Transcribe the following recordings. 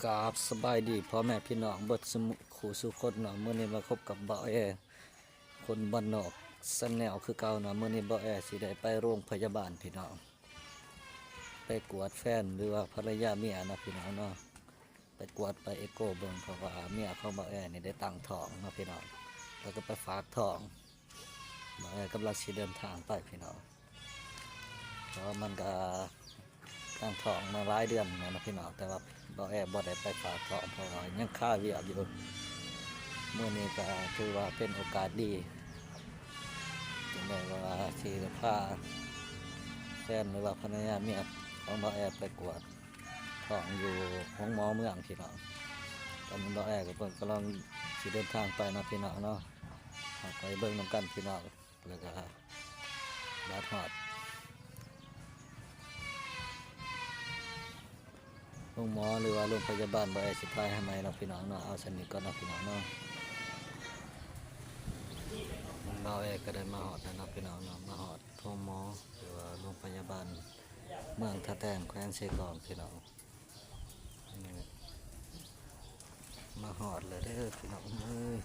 ກາບສະບາຍດີພໍ່ແມ່ພີ່ນ້ອງເບິດສູ່ຄູ່ສູ່ຄົນເນາະ, ມື້ນີ້ມາພົບກັບບ່າວແອ ຄົນບ້ານນອກແຊນແນວຄືເກົ່າເນາະ. ມື້ນີ້ບ່າວແອຊິໄດ້ໄປໂຮງພະຍາບານພີ່ນ້ອງ, ໄປກວດແຟນ ຫຼືວ່າພັນລະຍາເມຍເນາະພີ່ນ້ອງເນາະ, ໄປກວດໄປເອໂກເບິ່ງ ເພາະວ່າເມຍຂອງບ່າວແອນີ້ໄດ້ຕັ້ງທ້ອງເນາະພີ່ນ້ອງ, ແລ້ວກໍໄປຝາກທ້ອງ. ບ່າວແອກຳລັງຊິເດີນທາງໄປພີ່ນ້ອງ, ເພາະວ່າມັນກະຕັ້ງທ້ອງມາຫຼາຍເດືອນແລ້ວນະພີ່ນ້ອງ, ແຕ່ວ່າບ່າວແອບໍ່ໄດ້ໄປຝາກທ້ອງ ເພາະວ່າຍັງຄາວຽກຢູ່. ມື້ນີ້ກະຖືວ່າເປັນໂອກາດດີ ຈຶ່ງໄດ້ວ່າຊິໄດ້ພາແຟນ ຫຼືວ່າພັນລະຍາເມຍຂອງບ່າວແອໄປກວດທ້ອງຢູ່ໂຮງໝໍເມືອງພີ່ນ້ອງ. ຕອນນີ້ບ່າວແອກັບເພິ່ນກຳລັງຊິເດີນທາງໄປເນາະພີ່ນ້ອງເນາະ. ເຮົາໄປເບິ່ງນຳກັນພີ່ນ້ອງ, ແລ້ວກໍບາດຮອດໂຮງໝໍ ຫຼືວ່າໂຮງພະຍາບານ ບ່າວແອຊິຖ່າຍໃຫ້ໃໝ່ເນາະພີ່ນ້ອງເນາະ. ເອົາສ່ຳນີ້ກ່ອນເນາະພີ່ນ້ອງເນາະ. ບ່າວແອກໍໄດ້ມາຮອດແລ້ວເນາະພີ່ນ້ອງເນາະ, ມາຮອດໂຮງໝໍ ຫຼືວ່າໂຮງພະຍາບານເມືອງທ່າແຕງ ແຂວງເຊກອງພີ່ນ້ອງ. ນີ້ ມາຮອດແລ້ວເດີພີ່ນ້ອງເອີຍ.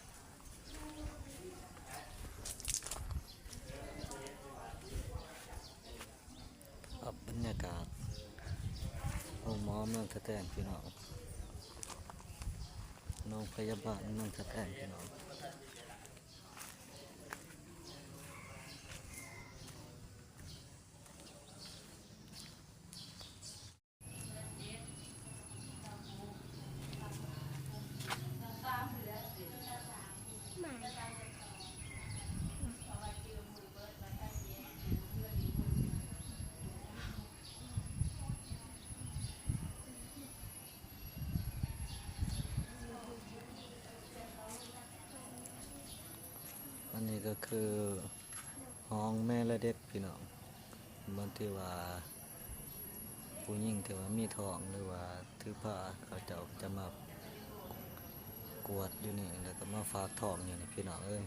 ພາບບັນຍາກາດໂຮງໝໍເມືອງທ່າແຕງພີ່ນ້ອງ, ໂຮງພະຍາບານເມືອງທ່າແຕງພີ່ນ້ອງ. ອັນນີ້ກໍຄື ຫ້ອງແມ່ແລະເດັກພີ່ນ້ອງ, ບ່ອນທີ່ວ່າຜູ້ຍິງທີ່ວ່າມີທ້ອງ ຫຼືວ່າຖືພາ ເຂົາເຈົ້າຈະມາກວດຢູ່ນີ້ ແລ້ວກໍມາຝາກທ້ອງຢູ່ນີ້ພີ່ນ້ອງເອີຍ.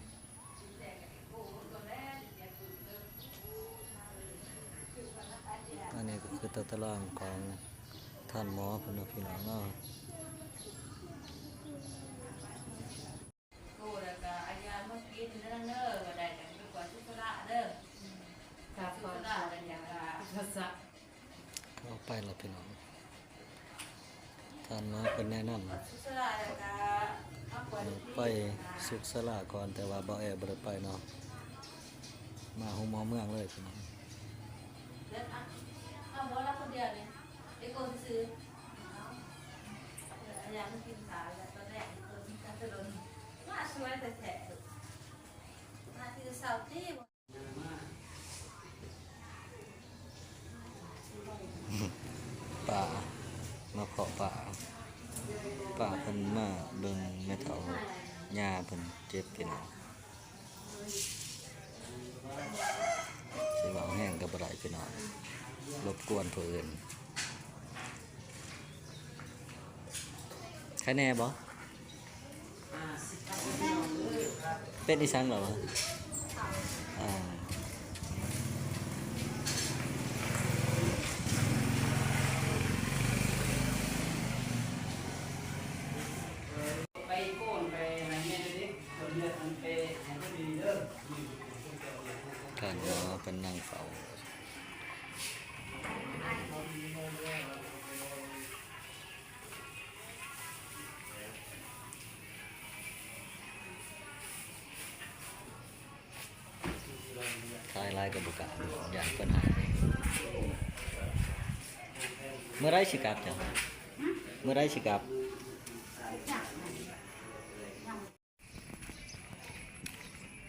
ອັນນີ້ກໍຄືຕາຕະລາງຂອງທ່ານໝໍເພິ່ນເນາະພີ່ນ້ອງເນາະ. ໂອ້ ແລ້ວກໍເອົາຢາມາກິນເດີ ນະ ເດີ ວ່າໄດ້ ຈັ່ງໄປກວດສຸກສະລະເດີ ກາບກ່ອນ ສຸກສະລະ ແລ້ວຢາກະ ເອົາໄປລະພີ່ນ້ອງ. ທ່ານໝໍເພິ່ນແນະນຳ ສຸກສະລະ ແລ້ວກະມາກວດ ໃຫ້ໄປສຸກສະລະກ່ອນ, ແຕ່ວ່າບ່າວແອບໍ່ໄດ້ໄປເນາະ, ມາໂຮງໝໍເມືອງເລີຍພີ່ນ້ອງ. ເອົາ ເອົາບໍ່ລະຄົນດຽວນີ້ ເອໂກຊື່ໆ ເອົາ ເອົາຢາມາກິນຊາ ແລ້ວຕອນແລກເພິ່ນກະຈະດົນ ມາສວຍແທ້ໆ ມາແຕ່ເຊົ້າຕິ. ປ້າມາເພາະປ້າ, ປ້າເພິ່ນມາເບິ່ງແມ່ເຖົ້າ ຍ່າເພິ່ນເຈັບພີ່ນ້ອງ. ຊິເວົ້າແຮງກໍບໍ່ໄດ້ພີ່ນ້ອງ, ລົບກວນຜູ້ອື່ນ. ໄຄແນ່ບໍ່? ເປັນອີ່ສັງເຫາ? ອ່າ ໄປໂກນໄປຫາເມຍເດີ ຄົນເລືອກມັນໄປໃຫ້ເພິ່ນດີເດີ. ທ່ານໝໍເພິ່ນນັ່ງເຝົ້າ. ຖ່າຍຫຼາຍກໍບໍ່ກ້າ ຢ້ານເພິ່ນຫາຍ. ເມື່ອໃດຊິກັບເຈົ້າ? ເມື່ອໃດຊິກັບ?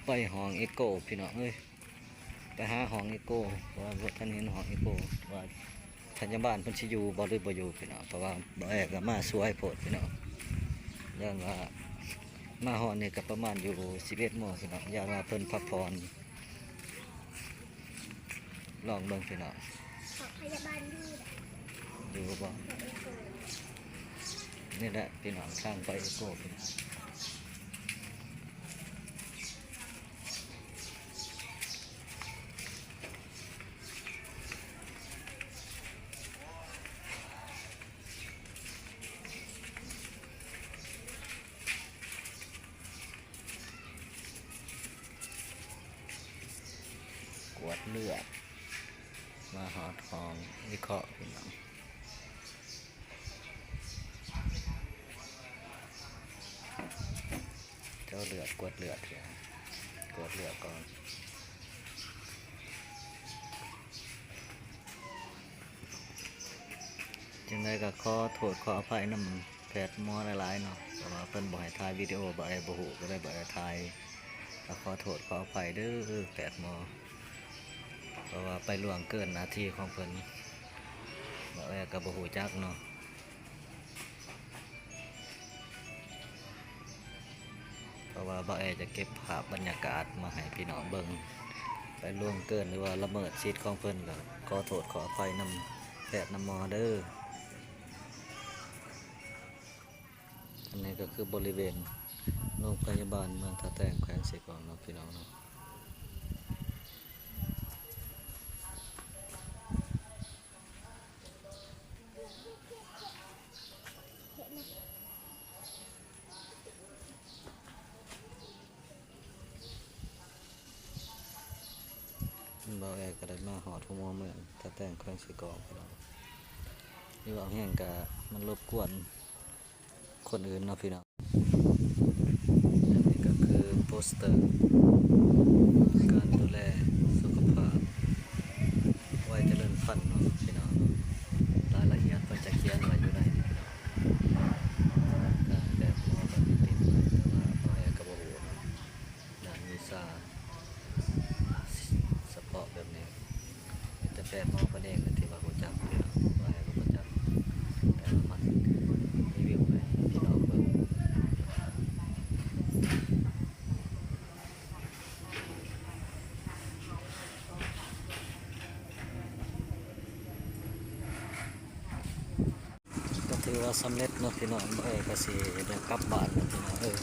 ໄປຫ້ອງເອໂກພີ່ນ້ອງເອີຍ, ໄປຫາຫ້ອງເອໂກ ເພາະວ່າບໍ່ທັນເຫັນຫ້ອງເອໂກ ວ່າພະຍາບານເພິ່ນຊິຢູ່ບໍ່ ຫຼືບໍ່ຢູ່ພີ່ນ້ອງ, ເພາະວ່າບ່າວແອກໍມາສວຍໂພດພີ່ນ້ອງ. ຢ້ານວ່າມາຮອດນີ້ກໍປະມານຢູ່ສິບເອັດໂມງພີ່ນ້ອງ, ຢ້ານວ່າເພິ່ນພັກຜ່ອນ. ລອງເບິ່ງພີ່ນ້ອງ ພະຍາບານຢູ່ ຢູ່ບໍ່? ນີ້ແຫຼະພີ່ນ້ອງ ທາງໄປເອໂກພີ່ນ້ອງ. ເ ເລືອດ ມາຮອດຫ້ອງວິເຄາະ ພີ່ນ້ອງ. ເຈາະເລືອດ ກວດເລືອດ ກວດເລືອດກ່ອນ. ຈັ່ງໃດກໍຂໍໂທດຂໍອະໄພນຳແພດໝໍຫຼາຍໆເນາະ ເພາະວ່າເພິ່ນບໍ່ໃຫ້ຖ່າຍວິດີໂອ ບ່າວແອບໍ່ຮູ້ ກໍເລີຍບ່າວແອຖ່າຍ. ກໍຂໍໂທດຂໍອະໄພເດີແພດໝໍ ເພາະວ່າໄປລ່ວງເກີນໜ້າທີ່ຂອງເພິ່ນ ບ່າວແອກໍບໍ່ຮູ້ຈັກເນາະ. ເພາະວ່າບ່າວແອຈະເກັບພາບບັນຍາກາດມາໃຫ້ພີ່ນ້ອງເບິ່ງ ໄປລ່ວງເກີນ ຫຼືວ່າລະເມີດສິດຂອງເພິ່ນ ກໍຂໍໂທດຂໍອະໄພນຳແພດນຳໝໍເດີ. ອັນນີ້ກໍຄືບໍລິເວນໂຮງພະຍາບານເມືອງທ່າແຕງ ແຂວງເຊກອງເນາະ ພີ່ນ້ອງເນາະ. ບ່າວແອກໍໄດ້ມາຮອດຫົວເມືອງທ່າແຕງ ແຂວງເຊກອງ ພີ່ນ້ອງ. ຢູ່ບາງແຫ່ງກໍມັນລົບກວນ ຄົນອື່ນເນາະ ພີ່ນ້ອງ. ອັນນີ້ກໍຄືໂປສເຕີການດູແລສຸຂະພາບໄວຈະເລີນພັນເນາະ ພີ່ນ້ອງເນາະ. ລາຍລະອຽດເພິ່ນຈະຂຽນໄວ້ຢູ່ໃນນີ້ ພີ່ນ້ອງ. ການແບບໝໍກໍຕິດໄວ້ ແຕ່ວ່າພໍ່ແມ່ກໍບໍ່ຮູ້ເນາະ ດ້ານວິຊາສະເພາະແບບນີ້. ມີແຕ່ແພດໝໍເພິ່ນເອງທີ່ວ່າຮູ້ຈັກ ແຕ່ວ່າບໍ່ຮູ້ຈັກ ແຕ່ວ່າມາຣີວິວໃຫ້ພີ່ນ້ອງເບິ່ງ. ກໍຖືວ່າສຳເລັດເນາະ ພີ່ນ້ອງ. ເອີ ກໍຊິໄດ້ກັບບ້ານແລ້ວ ພີ່ນ້ອງເອີຍ.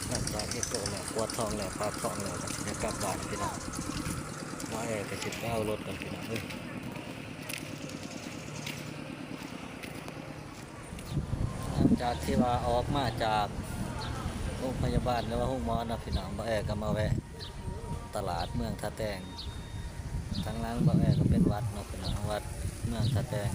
ຫຼັງຈາກເຮັດໂຕແລ້ວ ກວດທ້ອງແລ້ວ ປາກທ້ອງແລ້ວ ກໍຊິໄດ້ກັບບ້ານ ພີ່ນ້ອງ. ບ່າວແອກໍຊິໄປເອົາລົດກ່ອນ ພີ່ນ້ອງເອີຍ. ຫຼັງຈາກທີ່ວ່າອອກມາຈາກໂຮງພະຍາບານ ຫຼືວ່າໂຮງໝໍເນາະ ພີ່ນ້ອງ, ບ່າວແອກໍມາແວະຕະຫຼາດເມືອງທ່າແຕງ. ທາງຫຼັງບ່າວແອກໍເປັນວັດເນາະ ພີ່ນ້ອງ, ວັດເມືອງທ່າແຕງ.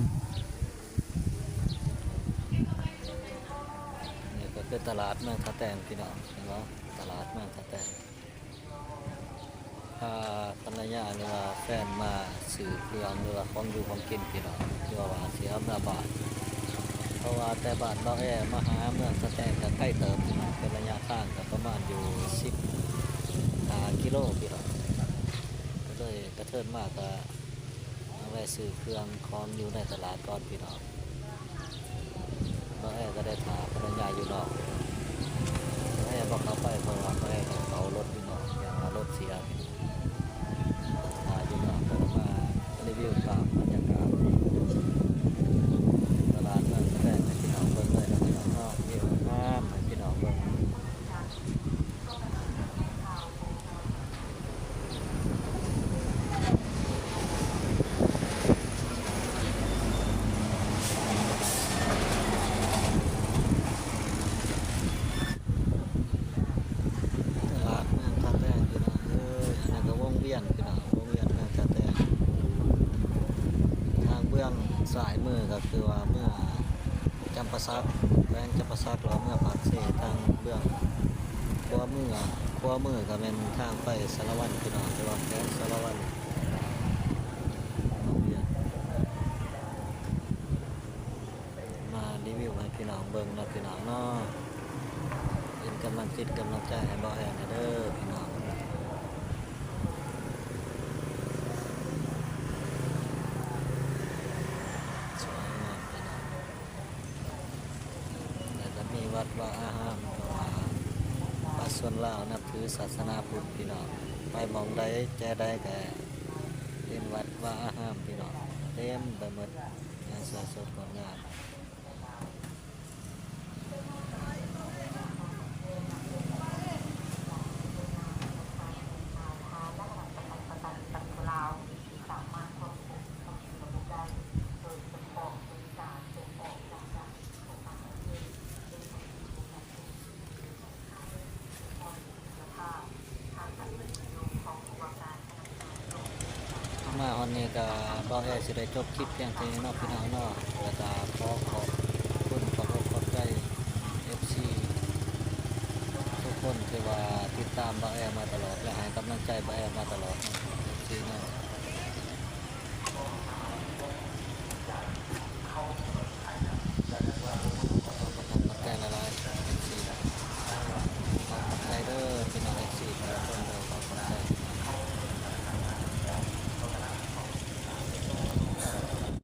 ນີ້ກໍຄືຕະຫຼາດເມືອງທ່າແຕງ ພີ່ນ້ອງ ເຫັນບໍ່? ຕະຫຼາດເມືອງທ່າແຕງ. ພາພັນລະຍາ ຫຼືວ່າແຟນມາຊື້ເຄື່ອງ ຫຼືວ່າຂອງຢູ່ຂອງກິນ ພີ່ນ້ອງ, ເພື່ອວ່າຊິເອົາເມືອບ້ານ. ເພາະວ່າແຕ່ບ້ານບ່າວແອມາຫາເມືອງທ່າແຕງກໍໄກເຕີບ ພີ່ນ້ອງ, ເປັນໄລຍະທາງກໍປະມານຢູ່ສິບຫ້າກິໂລ ພີ່ນ້ອງ. ກໍເລີຍກະເທີນມາກໍ ມາແວະຊື້ເຄື່ອງຂອງຢູ່ໃນຕະຫຼາດກ່ອນ ພີ່ນ້ອງ. ບ່າວແອກໍໄດ້ຖ້າພັນລະຍາຢູ່ນອກ. ບ່າວແອບໍ່ເຂົ້າໄປ ເພາະວ່າບ່າວແອກໍເຝົ້າລົດຢູ່ນອກ ຢ້ານວ່າລົດເສຍ. ຖ້າຢູ່ນອກກໍມາຣີວິວພາບບັນຍາກາດຕະຫຼາດເມືອງທ່າແຕງໃຫ້ພີ່ນ້ອງເບິ່ງເລີຍເນາະ ພີ່ນ້ອງເນາະ. ວິວງາມໃຫ້ພີ່ນ້ອງເບິ່ງ. ຕະຫຼາດເມືອງທ່າແຕງ ພີ່ນ້ອງເອີຍ. ອັນນັ້ນກໍວົງວຽນ ພີ່ນ້ອງ, ວົງວຽນເມືອງທ່າແຕງ. ທາງເບື້ອງຊ້າຍມືກໍຄືວ່າເມືອງ ຈຳປາສັກ, ແຂວງຈຳປາສັກ ແລ້ວເມືອປາກເຊ. ທາງເບື້ອງຂວາມື, ຂວາມືກໍແມ່ນທາງໄປສາລະວັນ ພີ່ນ້ອງ, ແຕ່ວ່າແຂວງສາລະວັນ. ມາຣີວິວໃຫ້ພີ່ນ້ອງເບິ່ງເນາະ ພີ່ນ້ອງເນາະ. ເປັນກຳລັງຈິດກຳລັງໃຈໃຫ້ບ່າວແອນແດ່ເດີ ພີ່ນ້ອງ. ສວຍງາມ ພີ່ນ້ອງ. ແລ້ວກໍມີວັດວາອາຮາມ ເພາະວ່າປະຊາຊົນລາວນັບຖືສາສະໜາພຸດ ພີ່ນ້ອງ, ໄປໝ່ອງໃດແຈໃດກໍເຫັນວັດວາອາຮາມ ພີ່ນ້ອງ, ເຕັມໄປໝົດ ຢ່າງສວຍສົດງົດງາມ. ມາຮອດນີ້ກໍ ບ່າວແອຊິໄດ້ຈົບຄລິບພຽງເທົ່ານີ້ເນາະ ພີ່ນ້ອງເນາະ ແລ້ວກໍຂໍຂອບຄຸນຂອບອົກຂອບໃຈ ເອັຟຊີ ທຸກຄົນທີ່ວ່າຕິດຕາມບ່າວແອມາຕະຫຼອດ ແລະ ໃຫ້ກຳລັງໃຈບ່າວແອມາຕະຫຼອດເນາະ ເອັຟຊີເນາະ.